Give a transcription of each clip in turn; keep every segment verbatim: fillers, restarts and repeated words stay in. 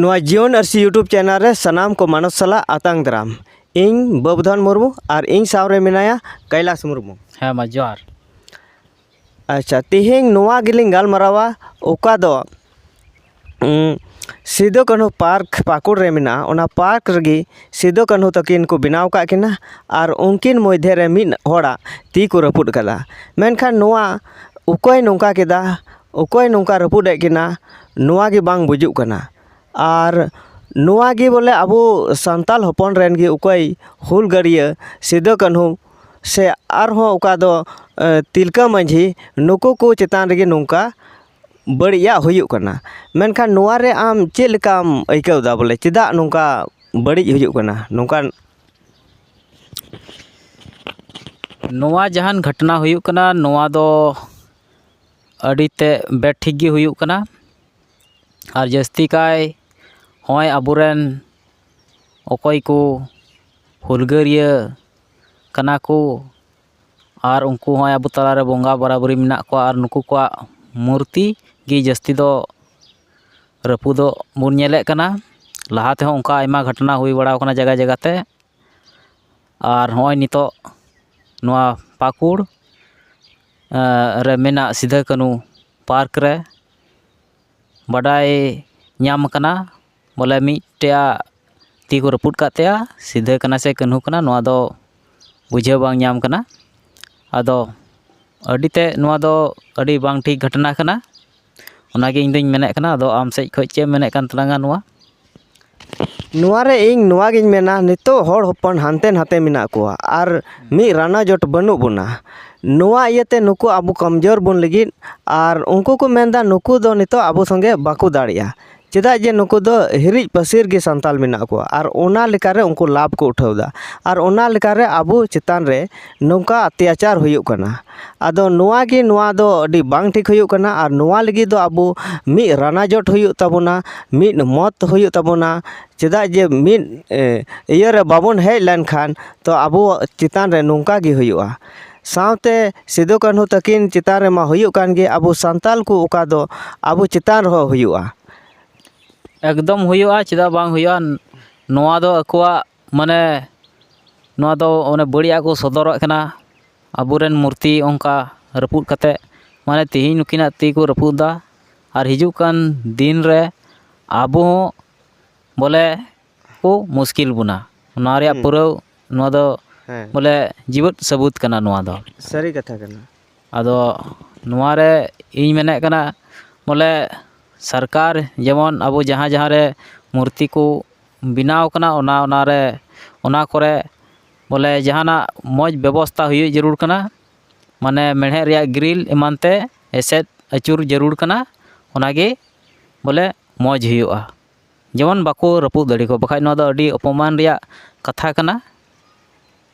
ᱱᱚᱣᱟ ᱡᱤᱭᱚᱱ ᱟᱹᱨᱥᱤ YouTube ᱪᱮᱱᱮᱞ ᱨᱮ ᱥᱟᱱᱟᱢ ᱠᱚ ᱢᱟᱱᱚᱛ ᱥᱟᱞᱟᱜ ᱟᱛᱟᱝ ᱫᱟᱨᱟᱢ᱾ ᱤᱧ ᱵᱟᱹᱵᱩᱫᱷᱚᱱ ᱢᱩᱨᱢᱩ ᱟᱨ ᱤᱧ ᱥᱟᱶ ᱨᱮ ᱢᱮᱱᱟᱭᱟ ᱠᱟᱭᱞᱟᱥ ᱢᱩᱨᱢᱩ᱾ ᱦᱮᱸ ᱢᱟ, ᱡᱚᱦᱟᱨ᱾ ᱟᱪᱪᱷᱟ, ᱛᱮᱦᱮᱧ ᱱᱚᱣᱟ ᱜᱮᱞᱤᱧ ᱜᱟᱞᱢᱟᱨᱟᱣᱟ, ᱚᱠᱟ ᱫᱚ, ᱩᱸ, ᱥᱤᱫᱩ ᱠᱟᱹᱱᱦᱩ ᱯᱟᱨᱠ ᱯᱟᱹᱠᱩᱲ ᱨᱮ ᱢᱮᱱᱟᱜᱼᱟ᱾ ᱚᱱᱟ ᱯᱟᱨᱠ ᱨᱮᱜᱮ ᱥᱤᱫᱩ ᱠᱟᱹᱱᱦᱩ ᱛᱟᱹᱠᱤᱱ ᱠᱚ ᱵᱮᱱᱟᱣ ᱟᱠᱟᱫ ᱠᱤᱱᱟ ᱟᱨ ᱩᱱᱠᱤᱱ ᱢᱚᱫᱽᱫᱷᱮ ᱨᱮ ᱢᱤᱫ ᱦᱚᱲᱟᱜ ᱛᱤ ᱠᱚ ᱨᱟᱹᱯᱩᱫ ᱟᱠᱟᱫᱟ᱾ ᱢᱮᱱᱠᱷᱟᱱ ᱱᱚᱣᱟ ᱚᱠᱚᱭ ᱱᱚᱝᱠᱟ ᱠᱮᱫᱟ, ᱚᱠᱚᱭ ᱱᱚᱝᱠᱟ ᱨᱟᱹᱯᱩᱫ ᱮᱫ ᱠᱤᱱᱟ, ᱱᱚᱣᱟ ᱜᱮ ᱵᱟᱝ ᱵᱩᱡᱩᱜ ᱠᱟᱱᱟ᱾ ᱟᱨ ᱱᱚᱣᱟ ᱜᱮ ᱵᱚᱞᱮ ᱟᱵᱚ ᱥᱟᱱᱛᱟᱞ ᱦᱚᱯᱚᱱ ᱨᱮᱱ ᱜᱮ ᱚᱠᱚᱭ ᱦᱩᱞᱜᱟᱹᱨᱤᱭᱟᱹ ᱥᱤᱫᱩ ᱠᱟᱹᱱᱦᱩ ᱥᱮ ᱟᱨᱦᱚᱸ ᱚᱠᱟ ᱫᱚ, ᱮ, ᱛᱤᱞᱠᱟᱹ ᱢᱟᱹᱡᱷᱤ, ᱱᱩᱠᱩ ᱠᱚ ᱪᱮᱛᱟᱱ ᱨᱮᱜᱮ ᱱᱚᱝᱠᱟ ᱵᱟᱹᱲᱤᱡᱟᱜ ᱦᱩᱭᱩᱜ ᱠᱟᱱᱟ᱾ ᱢᱮᱱᱠᱷᱟᱱ ᱱᱚᱣᱟ ᱨᱮ ᱟᱢ ᱪᱮᱫ ᱞᱮᱠᱟᱢ ᱟᱹᱭᱠᱟᱹᱣ ᱮᱫᱟ, ᱵᱚᱞᱮ ᱪᱮᱫᱟᱜ ᱱᱚᱝᱠᱟ ᱵᱟᱹᱲᱤᱡ ᱦᱩᱭᱩᱜ ᱠᱟᱱᱟ, ᱱᱚᱝᱠᱟᱱ? ᱱᱚᱣᱟ ᱡᱟᱦᱟᱱ ᱜᱷᱚᱴᱚᱱᱟ ᱦᱩᱭᱩᱜ ᱠᱟᱱᱟ, ᱱᱚᱣᱟ ᱫᱚ ᱟᱹᱰᱤ ᱛᱮ ᱵᱮᱴᱷᱤᱠ ᱜᱮ ᱦᱩᱭᱩᱜ ᱠᱟᱱᱟ᱾ ᱟᱨ ᱡᱟᱹᱥᱛᱤ ᱠᱟᱭ ᱦᱚᱸᱜᱼᱚᱭ ᱟᱵᱚᱨᱮᱱ ᱚᱠᱚᱭ ᱠᱚ ᱦᱩᱞᱜᱟᱹᱨᱤᱭᱟᱹ ᱠᱟᱱᱟ ᱠᱚ, ᱟᱨ ᱩᱱᱠᱩ ᱦᱚᱸᱜᱼᱚᱭ ᱟᱵᱚ ᱛᱟᱞᱟᱨᱮ ᱵᱚᱸᱜᱟ ᱵᱟᱨᱟᱵᱟᱹᱨᱤ ᱢᱮᱱᱟᱜ ᱠᱚᱣᱟ, ᱟᱨ ᱱᱩᱠᱩ ᱠᱚᱣᱟᱜ ᱢᱩᱨᱛᱤ ᱜᱮ ᱡᱟᱹᱥᱛᱤ ᱫᱚ ᱨᱟᱹᱯᱩᱫᱚᱜ ᱵᱚᱱ ᱧᱮᱞᱮᱫ ᱠᱟᱱᱟ᱾ ᱞᱟᱦᱟ ᱛᱮᱦᱚᱸ ᱚᱱᱠᱟ ᱟᱭᱢᱟ ᱜᱷᱚᱴᱚᱱᱟ ᱦᱩᱭ ᱵᱟᱲᱟᱣ ᱠᱟᱱᱟ ᱡᱟᱭᱜᱟ ᱡᱟᱭᱜᱟ ᱛᱮ᱾ ᱟᱨ ᱦᱚᱸᱜᱼᱚᱭ ᱱᱤᱛᱚᱜ ᱱᱚᱣᱟ ᱯᱟᱹᱠᱩᱲ, ᱮ, ᱨᱮ ᱢᱮᱱᱟᱜ ᱥᱤᱫᱷᱟᱹ ᱠᱟᱹᱱᱦᱩ ᱯᱟᱨᱠ ᱨᱮ ᱵᱟᱰᱟᱭ ᱧᱟᱢ ᱠᱟᱱᱟ, ᱵᱚᱞᱮ ᱢᱤᱫᱴᱮᱡ ᱛᱤ ᱠᱚ ᱨᱟᱹᱯᱩᱫ ᱠᱟᱜ ᱛᱟᱭᱟ, ᱥᱤᱫᱷᱟᱹ ᱠᱟᱱᱟ ᱥᱮ ᱠᱟᱹᱱᱦᱩ ᱠᱟᱱᱟ, ᱱᱚᱣᱟ ᱫᱚ ᱵᱩᱡᱷᱟᱹᱣ ᱵᱟᱝ ᱧᱟᱢ ᱠᱟᱱᱟ᱾ ᱟᱫᱚ ᱟᱹᱰᱤ ᱛᱮ ᱱᱚᱣᱟ ᱫᱚ ᱟᱹᱰᱤ ᱵᱟᱝ ᱴᱷᱤᱠ ᱜᱷᱚᱴᱚᱱᱟ ᱠᱟᱱᱟ᱾ ᱚᱱᱟᱜᱮ ᱤᱧ ᱫᱚᱧ ᱢᱮᱱᱮᱫ ᱠᱟᱱᱟ᱾ ᱟᱫᱚ ᱟᱢ ᱥᱮᱫ ᱠᱷᱚᱱ ᱪᱮᱫ ᱮᱢ ᱢᱮᱱᱮᱫ ᱠᱟᱱ ᱛᱟᱞᱟᱝᱟ ᱱᱚᱣᱟ? ᱱᱚᱣᱟ ᱨᱮ ᱤᱧ ᱱᱚᱣᱟ ᱜᱤᱧ ᱢᱮᱱᱟ, ᱱᱤᱛᱚᱜ ᱦᱚᱲ ᱦᱚᱯᱚᱱ ᱦᱟᱱᱛᱮ ᱱᱟᱛᱮ ᱢᱮᱱᱟᱜ ᱠᱚᱣᱟ ᱟᱨ ᱢᱤᱫ ᱨᱟᱱᱟ ᱡᱚᱴ ᱵᱟᱹᱱᱩᱜ ᱵᱚᱱᱟ᱾ ᱱᱚᱣᱟ ᱤᱭᱟᱹᱛᱮ ᱱᱩᱠᱩ ᱟᱵᱚ ᱠᱚᱢᱡᱳᱨ ᱵᱚᱱ ᱞᱟᱹᱜᱤᱫ, ᱟᱨ ᱩᱱᱠᱩ ᱠᱚ ᱢᱮᱱᱫᱟ ᱱᱩᱠᱩ ᱫᱚ ᱱᱤᱛᱚᱜ ᱟᱵᱚ ᱥᱚᱸᱜᱮ ᱵᱟᱠᱚ ᱫᱟᱲᱮᱭᱟᱜᱼᱟ᱾ ᱪᱮᱫᱟᱜ ᱡᱮ ᱱᱩᱠᱩ ᱫᱚ ᱦᱤᱨᱤᱡ ᱯᱟᱹᱥᱤᱨ ᱜᱮ ᱥᱟᱱᱛᱟᱞ ᱢᱮᱱᱟᱜ ᱠᱚᱣᱟ ᱟᱨ ᱚᱱᱟ ᱞᱮᱠᱟᱨᱮ ᱩᱱᱠᱩ ᱞᱟᱵᱷ ᱠᱚ ᱩᱴᱷᱟᱹᱣᱫᱟ ᱟᱨ ᱚᱱᱟ ᱞᱮᱠᱟᱨᱮ ᱟᱵᱚ ᱪᱮᱛᱟᱱ ᱨᱮ ᱱᱚᱝᱠᱟ ᱚᱛᱛᱟᱪᱟᱨ ᱦᱩᱭᱩᱜ ᱠᱟᱱᱟ᱾ ᱟᱫᱚ ᱱᱚᱣᱟ ᱜᱮ, ᱱᱚᱣᱟ ᱫᱚ ᱟᱹᱰᱤ ᱵᱟᱝ ᱴᱷᱤᱠ ᱦᱩᱭᱩᱜ ᱠᱟᱱᱟ ᱟᱨ ᱱᱚᱣᱟ ᱞᱟᱹᱜᱤᱫ ᱫᱚ ᱟᱵᱚ ᱢᱤᱫ ᱨᱟᱱᱟ ᱡᱚᱴ ᱦᱩᱭᱩᱜ ᱛᱟᱵᱚᱱᱟ, ᱢᱤᱫ ᱢᱚᱛ ᱦᱩᱭᱩᱜ ᱛᱟᱵᱚᱱᱟ᱾ ᱪᱮᱫᱟᱜ ᱡᱮ ᱢᱤᱫ, ᱮ, ᱤᱭᱟᱹ ᱨᱮ ᱵᱟᱵᱚᱱ ᱦᱮᱡ ᱞᱮᱱᱠᱷᱟᱱ ᱛᱚ ᱟᱵᱚ ᱪᱮᱛᱟᱱ ᱨᱮ ᱱᱚᱝᱠᱟ ᱜᱮ ᱦᱩᱭᱩᱜᱼᱟ᱾ ᱥᱟᱶᱛᱮ ᱥᱤᱫᱩ ᱠᱟᱹᱱᱦᱩ ᱛᱟᱹᱠᱤᱱ ᱪᱮᱛᱟᱱ ᱨᱮᱢᱟ ᱦᱩᱭᱩᱜ ᱠᱟᱱ ᱜᱮ, ᱟᱵᱚ ᱥᱟᱱᱛᱟᱞ ᱠᱚ ᱚᱠᱟ ᱫᱚ ᱟᱵᱚ ᱪᱮᱛᱟᱱ ᱨᱮᱦᱚᱸ ᱦᱩᱭᱩᱜᱼᱟ᱾ ᱮᱠᱫᱚᱢ ᱦᱩᱭᱩᱜᱼᱟ, ᱪᱮᱫᱟᱜ ᱵᱟᱝ ᱦᱩᱭᱩᱜᱼᱟ? ᱱᱚᱣᱟ ᱫᱚ ᱟᱠᱚᱣᱟᱜ, ᱢᱟᱱᱮ, ᱱᱚᱣᱟ ᱫᱚ ᱚᱱᱮ ᱵᱟᱹᱲᱤᱡᱟᱜ ᱠᱚ ᱥᱚᱫᱚᱨᱚᱜ ᱠᱟᱱᱟ, ᱟᱵᱚᱨᱮᱱ ᱢᱩᱨᱛᱤ ᱚᱱᱠᱟ ᱨᱟᱹᱯᱩᱫ ᱠᱟᱛᱮ, ᱢᱟᱱᱮ, ᱛᱮᱦᱮᱧ ᱱᱩᱠᱤᱱᱟᱜ ᱛᱤ ᱠᱚ ᱨᱟᱹᱯᱩᱫ ᱫᱟ, ᱟᱨ ᱦᱤᱡᱩᱜ ᱠᱟᱱ ᱫᱤᱱ ᱨᱮ ᱟᱵᱚ ᱦᱚᱸ, ᱵᱚᱞᱮ, ᱠᱚ ᱢᱩᱥᱠᱤᱞ ᱵᱚᱱᱟ᱾ ᱱᱚᱣᱟ ᱨᱮᱭᱟᱜ ᱦᱩᱸ᱾ ᱯᱩᱨᱟᱹᱣ, ᱱᱚᱣᱟ ᱫᱚ, ᱦᱮᱸ᱾ ᱵᱚᱞᱮ, ᱡᱤᱣᱮᱫ ᱥᱟᱹᱵᱩᱛ ᱠᱟᱱᱟ ᱱᱚᱣᱟ ᱫᱚ᱾ ᱥᱟᱹᱨᱤ ᱠᱟᱛᱷᱟ ᱠᱟᱱᱟ᱾ ᱟᱫᱚ ᱱᱚᱣᱟ ᱨᱮ ᱤᱧ ᱢᱮᱱᱮᱫ ᱠᱟᱱᱟ, ᱵᱚᱞᱮ, ᱥᱚᱨᱠᱟᱨ ᱡᱮᱢᱚᱱ ᱟᱵᱚ ᱡᱟᱦᱟᱸ ᱡᱟᱦᱟᱸ ᱨᱮ ᱢᱩᱨᱛᱤ ᱠᱚ ᱵᱮᱱᱟᱣ ᱠᱟᱱᱟ, ᱚᱱᱟ, ᱚᱱᱟ ᱨᱮ, ᱚᱱᱟ ᱠᱚᱨᱮ, ᱵᱚᱞᱮ, ᱡᱟᱦᱟᱱᱟᱜ ᱢᱚᱡᱽ ᱵᱮᱵᱚᱥᱛᱷᱟ ᱦᱩᱭᱩᱜ ᱡᱟᱹᱨᱩᱲ ᱠᱟᱱᱟ᱾ ᱢᱟᱱᱮ, ᱢᱮᱬᱦᱮᱫ ᱨᱮᱭᱟᱜ ᱜᱨᱤᱞ ᱮᱢᱟᱱ ᱛᱮ ᱮᱥᱮᱫ ᱟᱹᱪᱩᱨ ᱡᱟᱹᱨᱩᱲ ᱠᱟᱱᱟ, ᱚᱱᱟᱜᱮ, ᱵᱚᱞᱮ, ᱢᱚᱡᱽ ᱦᱩᱭᱩᱜᱼᱟ᱾ ᱡᱮᱢᱚᱱ ᱵᱟᱠᱚ ᱨᱟᱹᱯᱩᱫ ᱫᱟᱲᱮ ᱠᱚ, ᱵᱟᱠᱷᱟᱡ ᱱᱚᱣᱟ ᱫᱚ ᱟᱹᱰᱤ ᱚᱯᱚᱢᱟᱱ ᱨᱮᱭᱟᱜ ᱠᱟᱛᱷᱟ ᱠᱟᱱᱟ᱾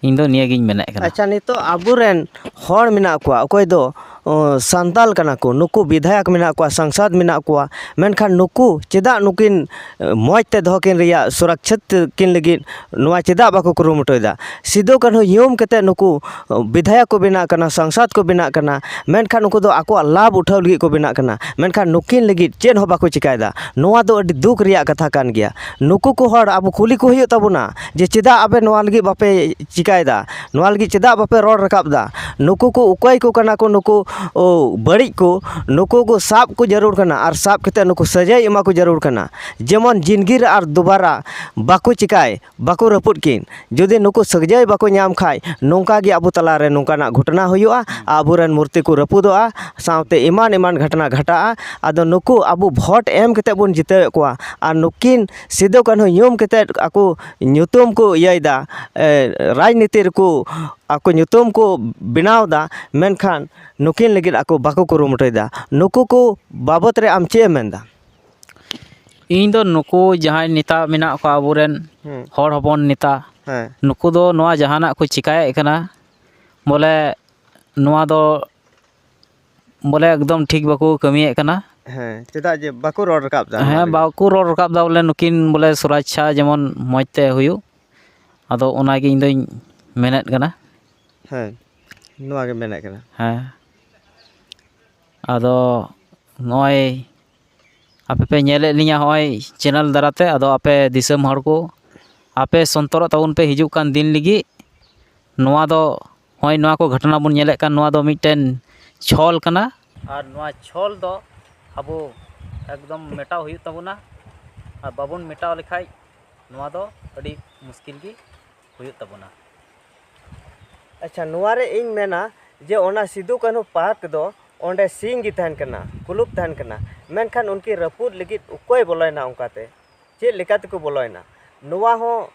ᱤᱧ ᱫᱚ ᱱᱤᱭᱟᱹᱜᱤᱧ ᱢᱮᱱᱮᱫ ᱠᱟᱱᱟ᱾ ᱟᱪᱪᱷᱟ, ᱱᱤᱛᱚᱜ ᱟᱵᱚᱨᱮᱱ ᱦᱚᱲ ᱢᱮᱱᱟᱜ ᱠᱚᱣᱟ, ᱚᱠᱚᱭ ᱫᱚ, ᱚ, ᱥᱟᱱᱛᱟᱞ ᱠᱟᱱᱟ ᱠᱚ, ᱱᱩᱠᱩ ᱵᱤᱫᱷᱟᱭᱚᱠ ᱢᱮᱱᱟᱜ ᱠᱚᱣᱟ, ᱥᱟᱝᱥᱟᱫᱽ ᱢᱮᱱᱟᱜ ᱠᱚᱣᱟ, ᱢᱮᱱᱠᱷᱟᱱ ᱱᱩᱠᱩ ᱪᱮᱫᱟᱜ ᱱᱩᱠᱤᱱ, ᱮ, ᱢᱚᱡᱽ ᱛᱮ ᱫᱚᱦᱚ ᱠᱤᱱ ᱨᱮᱭᱟᱜ, ᱥᱩᱨᱚᱠᱪᱷᱤᱛ ᱠᱤᱱ ᱞᱟᱹᱜᱤᱫ ᱱᱚᱣᱟ ᱪᱮᱫᱟᱜ ᱵᱟᱠᱚ ᱠᱩᱨᱩᱢᱩᱴᱩᱭᱮᱫᱟ? ᱥᱤᱫᱩ ᱠᱟᱹᱱᱦᱩ ᱧᱩᱢ ᱠᱟᱛᱮ ᱱᱩᱠᱩ, ᱚ, ᱵᱤᱫᱷᱟᱭᱚᱠ ᱠᱚ ᱵᱮᱱᱟᱜ ᱠᱟᱱᱟ, ᱥᱟᱝᱥᱟᱫᱽ ᱠᱚ ᱵᱮᱱᱟᱜ ᱠᱟᱱᱟ, ᱢᱮᱱᱠᱷᱟᱱ ᱩᱱᱠᱩ ᱫᱚ ᱟᱠᱚᱣᱟᱜ ᱞᱟᱵᱷ ᱩᱴᱷᱟᱹᱣ ᱞᱟᱹᱜᱤᱫ ᱠᱚ ᱵᱮᱱᱟᱜ ᱠᱟᱱᱟ, ᱢᱮᱱᱠᱷᱟᱱ ᱱᱩᱠᱤᱱ ᱞᱟᱹᱜᱤᱫ ᱪᱮᱫ ᱦᱚᱸ ᱵᱟᱠᱚ ᱪᱤᱠᱟᱭᱮᱫᱟ᱾ ᱱᱚᱣᱟ ᱫᱚ ᱟᱹᱰᱤ ᱫᱩᱠ ᱨᱮᱭᱟᱜ ᱠᱟᱛᱷᱟ ᱠᱟᱱ ᱜᱮᱭᱟ᱾ ᱱᱩᱠᱩ ᱠᱚ ᱦᱚᱲ ᱟᱵᱚ ᱠᱩᱞᱤ ᱠᱚ ᱦᱩᱭᱩᱜ ᱛᱟᱵᱚᱱᱟ ᱡᱮ ᱪᱮᱫᱟᱜ ᱟᱯᱮ ᱱᱚᱣᱟ ᱞᱟᱹᱜᱤᱫ ᱵᱟᱯᱮ ᱪᱤᱠᱟᱭᱮᱫᱟ? ᱱᱚᱣᱟ ᱞᱟᱹᱜᱤᱫ ᱪᱮᱫᱟᱜ ᱵᱟᱯᱮ ᱨᱚᱲ ᱨᱟᱠᱟᱵ ᱮᱫᱟ? ᱱᱩᱠᱩ ᱠᱚ ᱚᱠᱚᱭ ᱠᱚ ᱠᱟᱱᱟ ᱠᱚ, ᱱᱩᱠᱩ, ᱚ, ᱵᱟᱹᱲᱤᱡ ᱠᱚ, ᱱᱩᱠᱩ ᱠᱚ ᱥᱟᱵ ᱠᱚ ᱡᱟᱹᱨᱩᱲ ᱠᱟᱱᱟ ᱟᱨ ᱥᱟᱵ ᱠᱟᱛᱮ ᱱᱩᱠᱩ ᱥᱟᱹᱡᱟᱹᱭ ᱮᱢᱟ ᱠᱚ ᱡᱟᱹᱨᱩᱲ ᱠᱟᱱᱟ᱾ ᱡᱮᱢᱚᱱ ᱡᱤᱱᱫᱜᱤ ᱨᱮ ᱟᱨ ᱫᱩᱵᱟᱨᱟ ᱵᱟᱠᱚ ᱪᱤᱠᱟᱭ, ᱵᱟᱠᱚ ᱨᱟᱹᱯᱩᱫ ᱠᱤᱱ᱾ ᱡᱩᱫᱤ ᱱᱩᱠᱩ ᱥᱟᱹᱡᱟᱹᱭ ᱵᱟᱠᱚ ᱧᱟᱢ ᱠᱷᱟᱡ, ᱱᱚᱝᱠᱟ ᱜᱮ ᱟᱵᱚ ᱛᱟᱞᱟ ᱨᱮ ᱱᱚᱝᱠᱟᱱᱟᱜ ᱜᱷᱚᱴᱚᱱᱟ ᱦᱩᱭᱩᱜᱼᱟ, ᱟᱵᱚᱨᱮᱱ ᱢᱩᱨᱛᱤ ᱠᱚ ᱨᱟᱹᱯᱩᱫᱚᱜᱼᱟ, ᱥᱟᱶᱛᱮ ᱮᱢᱟᱱ ᱮᱢᱟᱱ ᱜᱷᱚᱴᱚᱱᱟ ᱜᱷᱟᱴᱟᱜᱼᱟ᱾ ᱟᱫᱚ ᱱᱩᱠᱩ ᱟᱵᱚ ᱵᱷᱳᱴ ᱮᱢ ᱠᱟᱛᱮ ᱵᱚᱱ ᱡᱤᱛᱟᱹᱣᱮᱫ ᱠᱚᱣᱟ, ᱟᱨ ᱱᱩᱠᱤᱱ ᱥᱤᱫᱩ ᱠᱟᱹᱱᱦᱩ ᱧᱩᱢ ᱠᱟᱛᱮ ᱟᱠᱚ ᱧᱩᱛᱩᱢ ᱠᱚ ᱤᱭᱟᱹᱭᱮᱫᱟ, ᱮ, ᱨᱟᱡᱽᱱᱤᱛᱤ ᱨᱮᱠᱚ ᱟᱠᱚ ᱧᱩᱛᱩᱢ ᱠᱚ ᱵᱮᱱᱟᱣ ᱮᱫᱟ, ᱢᱮᱱᱠᱷᱟᱱ ᱱᱩᱠᱤᱱ ᱞᱟᱹᱜᱤᱫ ᱟᱠᱚ ᱵᱟᱠᱚ ᱠᱩᱨᱩᱢᱩᱴᱩᱭᱮᱫᱟ᱾ ᱱᱩᱠᱩ ᱠᱚ ᱵᱟᱵᱚᱛ ᱨᱮ ᱟᱢ ᱪᱮᱫ ᱮᱢ ᱢᱮᱱᱫᱟ? ᱤᱧ ᱫᱚ ᱱᱩᱠᱩ ᱡᱟᱦᱟᱸᱭ ᱱᱮᱛᱟ ᱢᱮᱱᱟᱜ ᱠᱚᱣᱟ, ᱟᱵᱚᱨᱮᱱ ᱦᱩᱸ᱾ ᱦᱚᱲ ᱦᱚᱯᱚᱱ ᱱᱮᱛᱟ, ᱦᱮᱸ᱾ ᱱᱩᱠᱩ ᱫᱚ ᱱᱚᱣᱟ ᱡᱟᱦᱟᱱᱟᱜ ᱠᱚ ᱪᱤᱠᱟᱭᱮᱫ ᱠᱟᱱᱟ, ᱵᱚᱞᱮ, ᱱᱚᱣᱟ ᱫᱚ, ᱵᱚᱞᱮ, ᱮᱠᱫᱚᱢ ᱴᱷᱤᱠ ᱵᱟᱠᱚ ᱠᱟᱹᱢᱤᱭᱮᱫ ᱠᱟᱱᱟ᱾ ᱦᱮᱸ, ᱪᱮᱫᱟᱜ ᱡᱮ ᱵᱟᱠᱚ ᱨᱚᱲ ᱨᱟᱠᱟᱵ ᱮᱫᱟ ᱱᱚᱣᱟ ᱦᱮᱸ, ᱞᱟᱹᱜᱤᱫ? ᱵᱟᱠᱚ ᱨᱚᱲ ᱨᱟᱠᱟᱵ ᱮᱫᱟ, ᱵᱚᱞᱮ, ᱱᱩᱠᱤᱱ, ᱵᱚᱞᱮ, ᱥᱩᱨᱟᱪᱪᱷᱟ ᱡᱮᱢᱚᱱ ᱢᱚᱡᱽ ᱛᱮ ᱦᱩᱭᱩᱜ, ᱟᱫᱚ ᱚᱱᱟᱜᱮ ᱤᱧ ᱫᱚᱧ ᱢᱮᱱᱮᱫ ᱠᱟᱱᱟ᱾ ᱦᱮᱸ, ᱱᱚᱣᱟ ᱜᱮ ᱢᱮᱱᱮᱫ ᱠᱟᱱᱟ᱾ ᱦᱮᱸ, ᱟᱫᱚ ᱱᱚᱜᱼᱚᱭ ᱟᱯᱮ ᱯᱮ ᱧᱮᱞᱮᱫ ᱞᱤᱧᱟ ᱦᱚᱸᱜᱼᱚᱭ ᱪᱮᱱᱮᱞ ᱫᱟᱨᱟᱛᱮ, ᱟᱫᱚ ᱟᱯᱮ ᱫᱤᱥᱚᱢ ᱦᱚᱲ ᱠᱚ, ᱟᱯᱮ ᱥᱚᱱᱛᱚᱨᱚᱜ ᱛᱟᱵᱚᱱ ᱯᱮ ᱦᱤᱡᱩᱜ ᱠᱟᱱ ᱫᱤᱱ ᱞᱟᱹᱜᱤᱫ᱾ ᱱᱚᱣᱟ ᱫᱚ ᱦᱚᱸᱜᱼᱚᱭ ᱱᱚᱣᱟ ᱠᱚ ᱜᱷᱚᱴᱚᱱᱟ ᱵᱚᱱ ᱧᱮᱞᱮᱫ ᱠᱟᱱ, ᱱᱚᱣᱟ ᱫᱚ ᱢᱤᱫᱴᱮᱱ ᱪᱷᱚᱞ ᱠᱟᱱᱟ᱾ ᱟᱨ ᱱᱚᱣᱟ ᱪᱷᱚᱞ ᱫᱚ ᱟᱵᱚ ᱮᱠᱫᱚᱢ ᱢᱮᱴᱟᱣ ᱦᱩᱭᱩᱜ ᱛᱟᱵᱚᱱᱟ, ᱟᱨ ᱵᱟᱵᱚᱱ ᱢᱮᱴᱟᱣ ᱞᱮᱠᱷᱟᱡ ᱱᱚᱣᱟ ᱫᱚ ᱟᱹᱰᱤ ᱢᱩᱥᱠᱤᱞ ᱜᱮ ᱦᱩᱭᱩᱜ ᱛᱟᱵᱚᱱᱟ᱾ ᱟᱪᱪᱷᱟ, ᱱᱚᱣᱟ ᱨᱮ ᱤᱧ ᱢᱮᱱᱟ ᱡᱮ ᱚᱱᱟ ᱥᱤᱫᱩ ᱠᱟᱹᱱᱦᱩ ᱯᱟᱨᱠ ᱫᱚ ᱚᱸᱰᱮ ᱥᱤᱧ ᱜᱮ ᱛᱟᱦᱮᱱ ᱠᱟᱱᱟ, ᱠᱩᱞᱩᱯ ᱛᱟᱦᱮᱱ ᱠᱟᱱᱟ, ᱢᱮᱱᱠᱷᱟᱱ ᱩᱱᱠᱤᱱ ᱨᱟᱹᱯᱩᱫ ᱞᱟᱹᱜᱤᱫ ᱚᱠᱚᱭ ᱵᱚᱞᱚᱭᱮᱱᱟ ᱚᱱᱠᱟᱛᱮ? ᱪᱮᱫ ᱞᱮᱠᱟ ᱛᱮᱠᱚ ᱵᱚᱞᱚᱭᱮᱱᱟ? ᱱᱚᱣᱟ ᱦᱚᱸ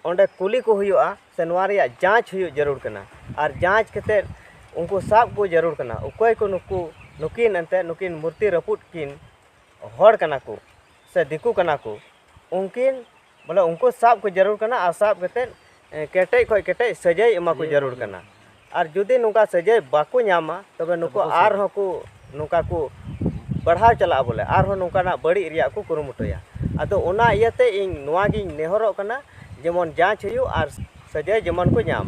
ᱚᱸᱰᱮ ᱠᱩᱞᱤ ᱠᱚ ᱦᱩᱭᱩᱜᱼᱟ, ᱥᱮ ᱱᱚᱣᱟ ᱨᱮᱭᱟᱜ ᱡᱟᱸᱪ ᱦᱩᱭᱩᱜ ᱡᱟᱹᱨᱩᱲ ᱠᱟᱱᱟ᱾ ᱟᱨ ᱡᱟᱸᱪ ᱠᱟᱛᱮᱫ ᱩᱱᱠᱩ ᱥᱟᱵ ᱠᱚ ᱡᱟᱹᱨᱩᱲ ᱠᱟᱱᱟ, ᱚᱠᱚᱭ ᱠᱚ ᱱᱩᱠᱩ, ᱱᱩᱠᱤᱱ ᱮᱱᱛᱮᱫ, ᱱᱩᱠᱤᱱ ᱢᱩᱨᱛᱤ ᱨᱟᱹᱯᱩᱫ ᱠᱤᱱ ᱦᱚᱲ ᱠᱟᱱᱟ ᱠᱚ ᱥᱮ ᱫᱤᱠᱩ ᱠᱟᱱᱟ ᱠᱚ, ᱩᱱᱠᱤᱱ ᱵᱚᱞᱮ ᱩᱱᱠᱩ ᱥᱟᱵ ᱠᱚ ᱡᱟᱹᱨᱩᱲ ᱠᱟᱱᱟ᱾ ᱟᱨ ᱥᱟᱵ ᱠᱟᱛᱮᱫ, ᱮ, ᱠᱮᱴᱮᱡ ᱠᱷᱚᱡ ᱠᱮᱴᱮᱡ ᱥᱟᱹᱡᱟᱹᱭ ᱮᱢᱟ ᱠᱚ ᱥᱟᱹᱡᱟᱹᱭ ᱡᱟᱹᱨᱩᱲ ᱮᱢᱟ ᱠᱚ᱾ ᱠᱟᱱᱟ᱾ ᱟᱨ ᱡᱩᱫᱤ ᱱᱚᱝᱠᱟ ᱥᱟᱹᱡᱟᱹᱭ ᱵᱟᱠᱚ ᱧᱟᱢᱟ, ᱛᱚᱵᱮ ᱱᱩᱠᱩ ᱵᱟᱠᱚ ᱥᱟᱹᱡᱟᱹᱭ᱾ ᱟᱨᱦᱚᱸ ᱠᱚ ᱱᱚᱝᱠᱟ ᱠᱚ ᱵᱟᱲᱦᱟᱣ ᱪᱟᱞᱟᱜᱼᱟ, ᱵᱚᱞᱮ ᱟᱨᱦᱚᱸ ᱱᱚᱝᱠᱟᱱᱟᱜ ᱵᱟᱹᱲᱤᱡ ᱨᱮᱭᱟᱜ ᱠᱚ ᱠᱩᱨᱩᱢᱩᱴᱩᱭᱟ᱾ ᱟᱫᱚ ᱚᱱᱟ ᱤᱭᱟᱹᱛᱮ ᱤᱧ ᱱᱚᱣᱟ ᱜᱤᱧ ᱱᱮᱦᱚᱨᱚᱜ ᱠᱟᱱᱟ, ᱡᱮᱢᱚᱱ ᱡᱟᱸᱪ ᱦᱩᱭᱩᱜ ᱟᱨ ᱥᱟᱹᱡᱟᱹᱭ ᱡᱮᱢᱚᱱ ᱠᱚ ᱧᱟᱢ᱾